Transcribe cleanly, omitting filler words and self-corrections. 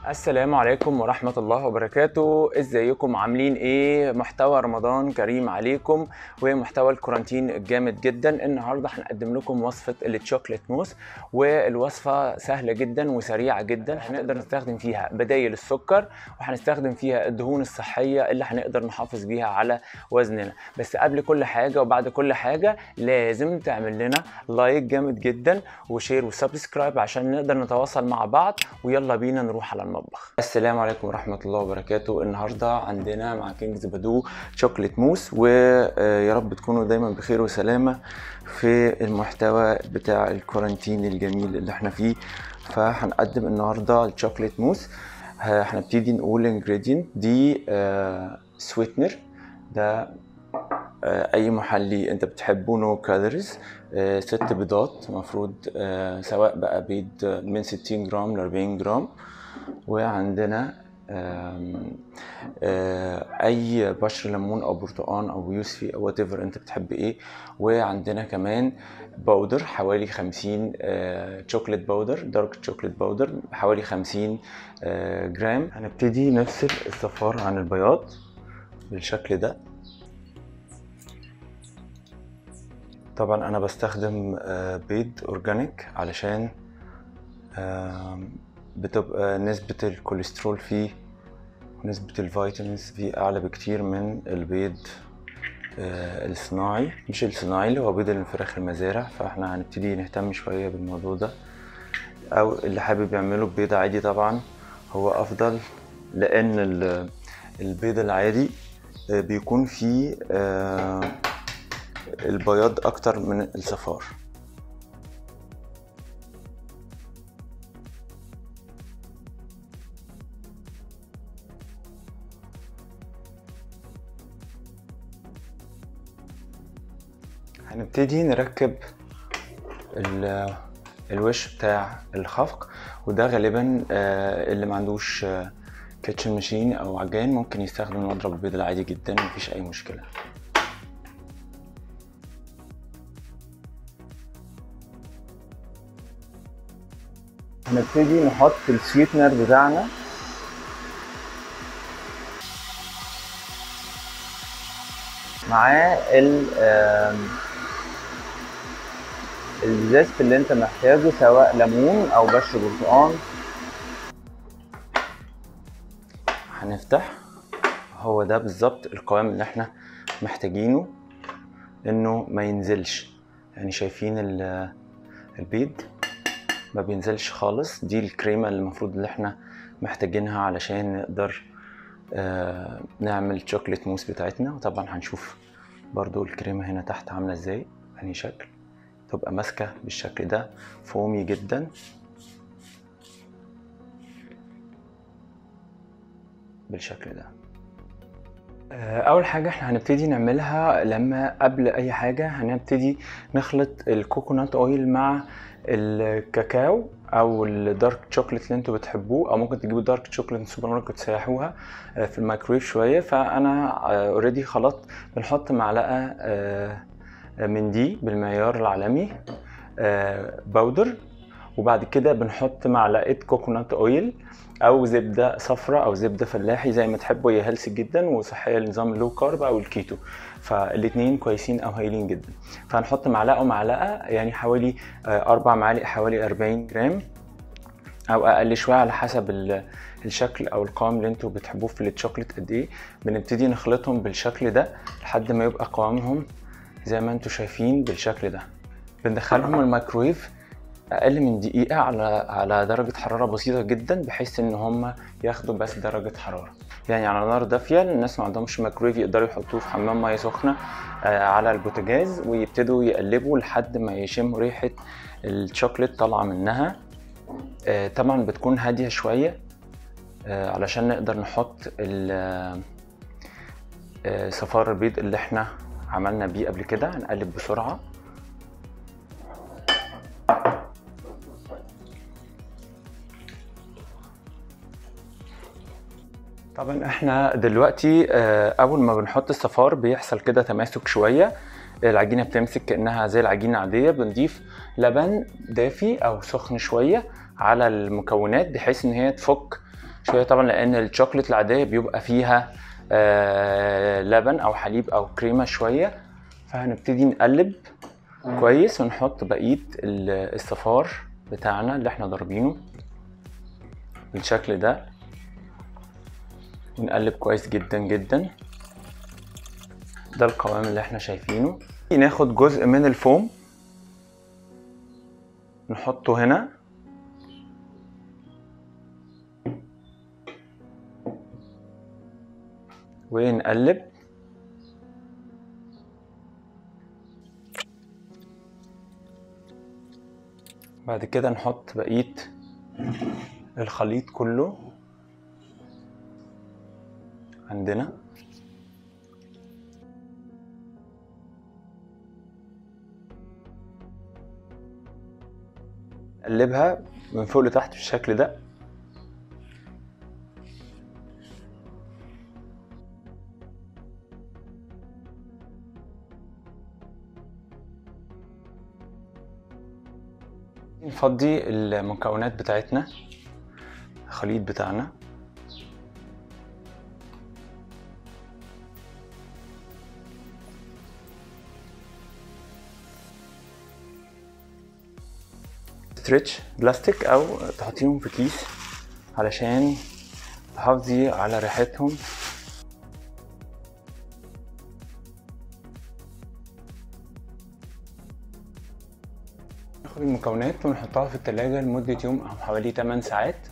السلام عليكم ورحمة الله وبركاته. ازيكم عاملين ايه؟ محتوى رمضان كريم عليكم ومحتوى ال quarantine الجامد جدا. النهاردة هنقدم لكم وصفة ال chocolate mousse، والوصفة سهلة جدا وسريعة جدا. هنقدر نستخدم فيها بدايل السكر، وهنستخدم فيها الدهون الصحية اللي هنقدر نحافظ بيها على وزننا. بس قبل كل حاجة وبعد كل حاجة لازم تعمل لنا like جامد جدا و share و subscribe عشان نقدر نتواصل مع بعض. ويلا بينا نروح على المطبخ. السلام عليكم ورحمة الله وبركاته. النهاردة عندنا مع كينجز بادو chocolate mousse، ويا رب تكونوا دايما بخير وسلامة في المحتوى بتاع ال quarantine الجميل اللي احنا فيه. فهنقدم النهاردة ال chocolate mousse. هنبتدي نقول ingredient دي sweetener، ده اي محلي انت بتحبه، no calories. 6 بيضات المفروض، سواء بقى بيض من 60 جرام ل 40 جرام. وعندنا اي بشر ليمون او برتقان او يوسفي او whatever انت بتحب ايه. وعندنا كمان powder حوالي 50 chocolate powder، dark chocolate powder حوالي 50 جرام. هنبتدي نفصل الصفار عن البياض بالشكل ده. طبعا انا بستخدم بيض organic علشان بتبقى نسبة الكوليسترول فيه ونسبة ال vitamins فيه أعلى بكتير من البيض الصناعي، مش الصناعي اللي هو بيض الفراخ المزارع. فاحنا هنبتدي نهتم شوية بالموضوع ده، أو اللي حابب يعمله ببيض عادي طبعا هو أفضل، لأن البيض العادي بيكون فيه البياض أكتر من الصفار. هنبتدي نركب الوش بتاع الخفق، وده غالبا اللي ما عندوش kitchen machine او عجان ممكن يستخدم مضرب البيض العادي جدا، مفيش اي مشكلة. هنبتدي نحط ال sweetener بتاعنا معاه ال zest اللي انت محتاجه، سواء ليمون او بشر برتقان. هنفتح، هو ده بالظبط القوام اللي احنا محتاجينه، انه ما ينزلش. يعني شايفين البيض ما بينزلش خالص. دي الكريمة اللي المفروض اللي احنا محتاجينها علشان نقدر نعمل chocolate mousse بتاعتنا. وطبعا هنشوف برضو الكريمة هنا تحت عاملة ازاي، انهي شكل تبقى ماسكة بالشكل ده، foamy جدا بالشكل ده. اول حاجة احنا هنبتدي نعملها لما قبل اي حاجة هنبتدي نخلط ال coconut oil مع الكاكاو او ال dark chocolate اللي انتوا بتحبوه، او ممكن تجيبوا dark chocolate من السوبر ماركت تسيحوها في الميكرويف شوية. فانا already خلطت. بنحط معلقه من دي بالمعيار العالمي powder، وبعد كده بنحط معلقه coconut oil او زبدة صفراء او زبدة فلاحي زي ما تحبوا، هي healthy جدا وصحية لنظام ال low carb او الكيتو، فالاثنين كويسين او هايلين جدا. فهنحط معلقه ومعلقة، يعني حوالي 4 معالق، حوالي 40 جرام او اقل شوية على حسب الشكل او القوام اللي انتوا بتحبوه في الشوكليت قد ايه. بنبتدي نخلطهم بالشكل ده لحد ما يبقى قوامهم زي ما انتوا شايفين بالشكل ده. بندخلهم الميكرويف اقل من دقيقة على درجه حرارة بسيطة جدا، بحيث ان هم ياخدوا بس درجه حرارة. يعني على نار دافيه. الناس ما عندهمش مايكرويف يقدروا يحطوه في حمام مية سخنة على البوتاجاز، ويبتدوا يقلبوا لحد ما يشموا ريحه الشوكليت طالعه منها. طبعا بتكون هادية شوية علشان نقدر نحط صفار البيض اللي احنا عملنا بيه قبل كده. هنقلب بسرعة. طبعا احنا دلوقتي اول ما بنحط الصفار بيحصل كده تماسك شوية، العجينة بتمسك كانها زي العجينة العادية. بنضيف لبن دافي او سخن شوية على المكونات بحيث ان هي تفك شوية، طبعا لان الشوكليت العادية بيبقى فيها لبن او حليب او كريمة شوية. فهنبتدي نقلب كويس ونحط بقية الصفار بتاعنا اللي احنا ضاربينه بالشكل ده، ونقلب كويس جدا جدا. ده القوام اللي احنا شايفينه. ناخد جزء من الفوم نحطه هنا، ونقلب. بعد كده نحط بقية الخليط كله عندنا. نقلبها من فوق لتحت بالشكل ده. نفضي المكونات بتاعتنا، الخليط بتاعنا. stretch بلاستيك او تحطيهم في كيس علشان تحافظي على ريحتهم. ناخد المكونات ونحطها في التلاجة لمدة يوم او حوالي 8 ساعات.